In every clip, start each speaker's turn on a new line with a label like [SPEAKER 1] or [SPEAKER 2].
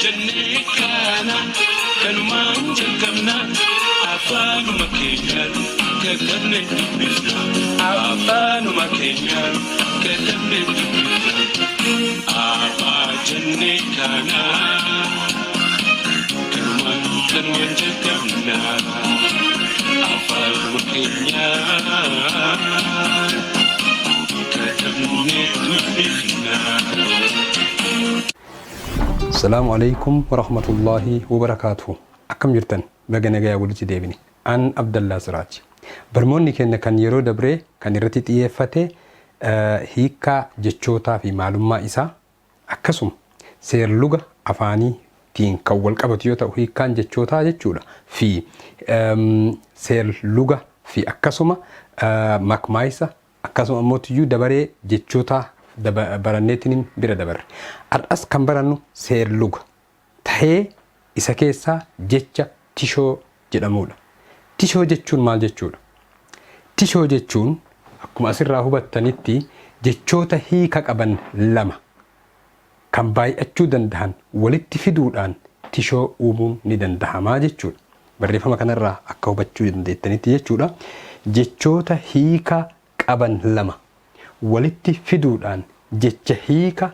[SPEAKER 1] Jennee kaana kanumaan jalqabna afaanuma keenyaan katabne dubbifna afaanuma keenyaan katabne dubbifna afaa jennee kaana kanumaan kanumaan jalqabna afaanuma keenyaan katabne dubbifna.
[SPEAKER 2] Assalaamu Aleeykum Warahmatullaahi Wabarakaatuhu Akkam jirtan baga nagaya walitti deebine An Abdallaa Siraaj Barmoonni keenna kan yeroo dabree kan irratti xiyyeeffate hiikkaa jechootaa fi maalummaa isaa akkasuma seer-luga afaanii tiin kan wal qabatu yoo ta'u hiikkaan jechootaa jechuudha fi seer-luga fi akkasuma makmaaysa Akkasuma ammootiyyuu dabaree jechootaa baranneetiniin bira dabarre. Har'as kan barannu seerluga tahee isa keessaa jecha tishoo jedhamuudha. Tishoo jechuun maal jechuudha? Tishoo jechuun akkuma asirraa hubattanitti jechoota hiika qaban lama kan baay'achuu dandahan walitti fiduudhaan tishoo uumuun ni dandahama jechuudha. Barreeffama kanarraa akka hubachuu dandeettanitti jechuudha jechoota hiika qaban lama walitti fiduudhaan jecha hiika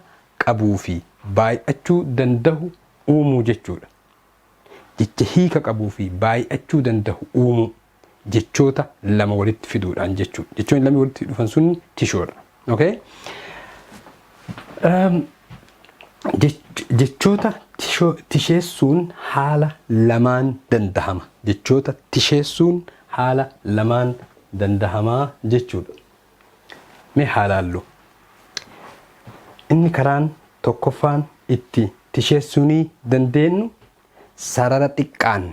[SPEAKER 2] qabuu fi baay'achuu dandahu uumuu jechuudha. Jecha hiika qabuu fi baay'achuu dandahu uumuu jechoota lama walitti fiduudhaan jechuudha. Jechoonni lamni walitti dhufan sun tishoodha. Okay? Jechoota tisheessuun haala lamaan dandahama. Jechoota tisheessuun haala lamaan dandahamaa jechuudha. Mee haa laallu. Inni karaan tokkoffaan itti tisheessuunii dandeenyu sarara xiqqaan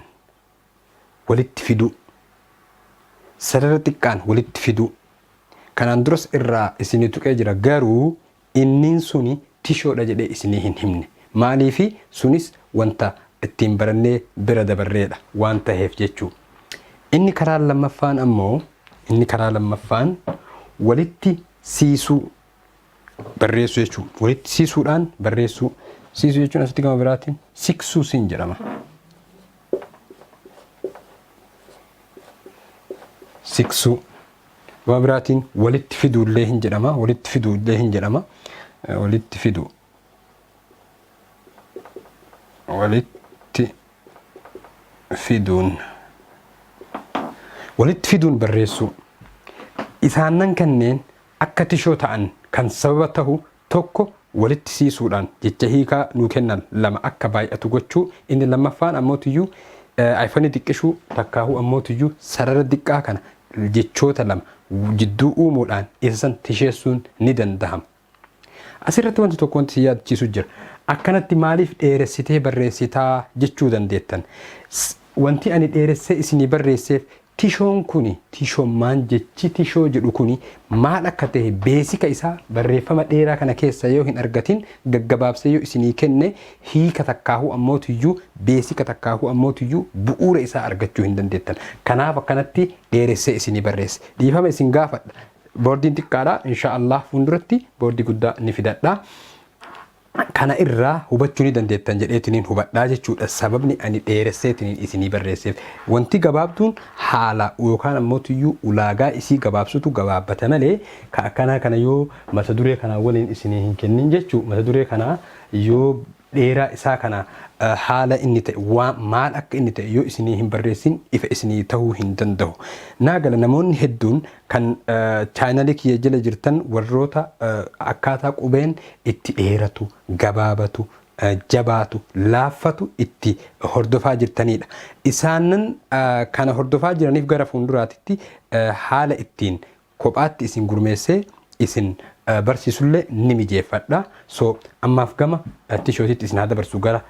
[SPEAKER 2] walitti fiduu. Sarara xiqqaan walitti fiduu. Kanaan duras irraa isinii tuqee jira garuu inniin suni tishoodha jedhee isinii hin himne. Maaliifi sunis wanta ittiin barannee bira dabarreedha waan taheef jechuu. Inni karaan lammaffaan ammoo inni karaa lammaffaan walitti siisuu barreessuu jechuu. Walitti siisuudhaan barreessuu. Siisuu jechuun asitti gama biraatiin siksuu siin jedhama. Siksuu. Gama biraatiin walitti fiduullee hin jedhama. Walitti fiduullee hin jedhama. Walitti fiduu. Walitti fiduun. Walitti fiduun barreessuu. Isaannan kanneen akka tishoo ta'an kan sababa tahu tokko walitti siisuudhaan jecha hiikaa nuu kennan 2 akka baay'atu gochuu inni lammaffaan ammootiyyuu ayfanii xiqqishuu takkaahuu ammootiyyuu sarara diqqaa kana jechoota lama jidduu uumuudhaan isa san tisheessuun ni dandahama. Asirratti wanti tokko wanti si yaadachiisu jira. Akkanatti maaliif dheeressitee barreessitaa jechuu dandeettan. Wanti ani dheeressee isinii barreesseef Tishoon kuni tishommaan jechi tishoo jedhu kuni maal akka tahe beesika isaa barreeffama dheeraa kana keessa yoo hin argatin gaggabaabsee yoo isinii kenne hiika takkaahuu ammootiyyuu beesika takkaahuu ammootiyyuu bu'uura isaa argachuu hin dandeettan. Kanaaf akkanatti dheeressee isinii barreesse. Dhiifama isin gaafadha. Boordiin xiqqaadha. Inshaa Allah fuulduratti boordii guddaa ni fidadha. Kana irraa hubachuu ni dandeettan jedheetiniin hubadhaa jechuudha. Sababni ani dheeresseetiniin isinii barreesseef. Wanti gabaabduun haala yookaan ammoo tuyyuu ulaagaa isii gabaabsutu gabaabbata malee ka akkanaa kana yoo mata duree kanaa waliin isinii hin kennin jechuu mata duree kanaa yoo dheeraa isaa kana haala inni ta'e waa maal akka inni ta'e yoo isinii hin barreessin ifa isinii ta'uu hin danda'u. Naa gala namoonni hedduun kan chaanalii kiyya jala jirtan warroota akkaataa qubeen itti dheeratu, gabaabatu, jabaatu, laaffatu itti hordofaa jirtaniidha. Isaanan kana hordofaa jiraniif gara fuulduraatitti haala ittiin kophaatti isin gurmeessee isin barsiisullee ni mijeeffadha. So ammaaf gama tishootitti isin haa dabarsu gara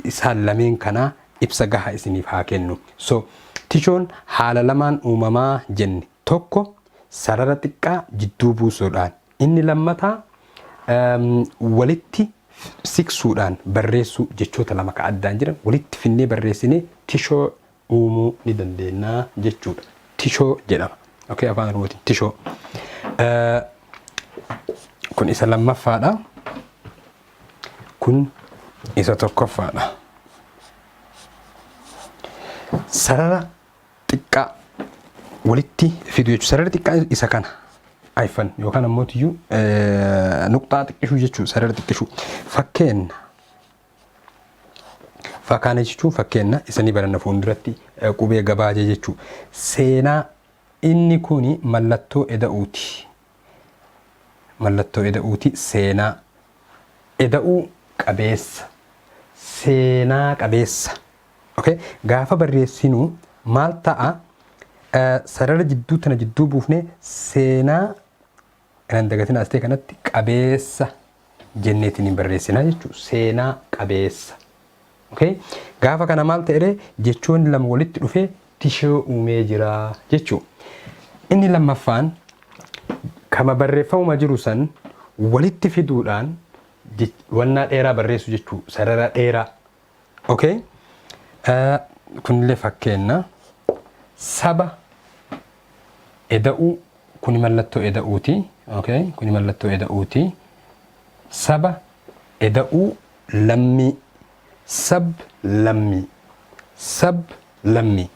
[SPEAKER 2] isaan lameen kanaa ibsa gaha isiniif haa kennu. So tishoon haala lamaan uumamaa jenne tokko sarara xiqqaa jidduu buusuudhaan Inni lammataa walitti siksuudhaan barreessuu jechoota lama ka addaan jiran walitti finnee barreessinee tishoo uumuu ni dandeenya jechuudha. Tishoo jedhama. Okay, afaan Oromootiin tishoo. Kun isa lammaffaadha. Kun Isa tokkoffaadha. Sarara xiqqaa walitti fidu jechuudha. Sarara xiqqaa isa kana hyphen yookaan ammoo tiyyuu nuqxaa xiqqishuu jechuudha. Sarara xiqqishuu. Fakkeenna fakkaana jechuun fakkeenna isanii baranna fuulduratti qubee gabaajee jechuudha. Seenaa inni kuni mallattoo eda'uuti. Mallattoo eda'uuti seenaa. Eda'uu qabeessa. Seenaa qabeessa. Okay? Gaafa barreessinu maal ta'a? Sarara jidduu tana jidduu buufnee seenaa kan dagatina astee kanatti qabeessa jenneetiin hin barreessinaa jechuudha. Seenaa qabeessa. Okay? Gaafa kana maal ta'e? Jechoonni lama walitti dhufee tishoo uumee jira jechuudha. Inni lammaffaan kama barreeffamuma jiru san walitti fiduudhaan wannaa dheeraa barreessu jechuudha. Sarara dheeraa. Okay? Kunillee fakkeenna. Saba eda'uu, kuni mallattoo eda'uuti. Okay? Kuni mallattoo eda'uuti. Saba eda'uu lammii. Sab lammii. Sab lammii.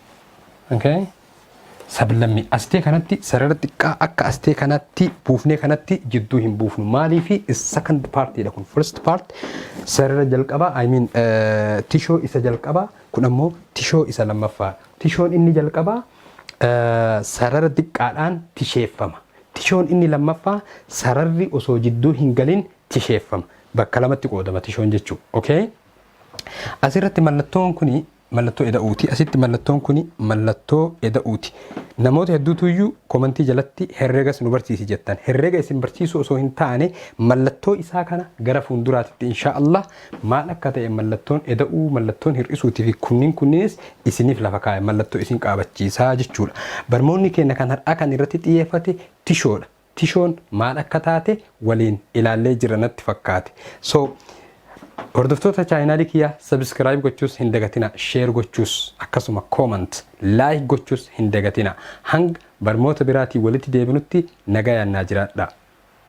[SPEAKER 2] Okay? Sablammii. Astee kanatti sarara xiqqaa akka astee kanatti buufnee kanatti jidduu hin buufnu. Maaliifi? Second partidha kun. First part sarara jalqabaa, I mean, tishoo isa jalqabaa, kun ammoo tishoo isa lammaffaa. Tishoon inni jalqabaa sarara xiqqaadhaan tisheeffama. Tishoon inni lammaffaa sararri osoo jidduu hin galin tisheeffama. Bakka lamatti qoodama tishoon jechuudha. Okay? Asirratti mallattoon kuni mallattoo eda'uuti. Asitti mallattoon kuni mallattoo eda'uuti. Namoota hedduutu iyyuu komantii jalatti herreegas nu barsiisi jettan. Herreega isin barsiisuu osoo hin taane, mallattoo isaa kana gara fuulduraatitti insha Allah maal akka ta'e, mallattoon eda'uu, mallattoon hir'isuutii fi kunniin kunniinis isiniif lafa kaa'e, mallattoo isin qaabachiisaa jechuudha. Barmoonni keenya kan har'aa kan irratti xiyyeeffate tishoodha. Tishoon maal akka taate waliin ilaallee jira natti fakkaate. So hordoftoota chaayinaalii kiyyaa, subscribe gochuus hin dagatina, share gochuus akkasuma, comment, like gochuus hin dagatina. Hanga barmoota biraatii walitti deebinutti nagayaan naa jiraadha.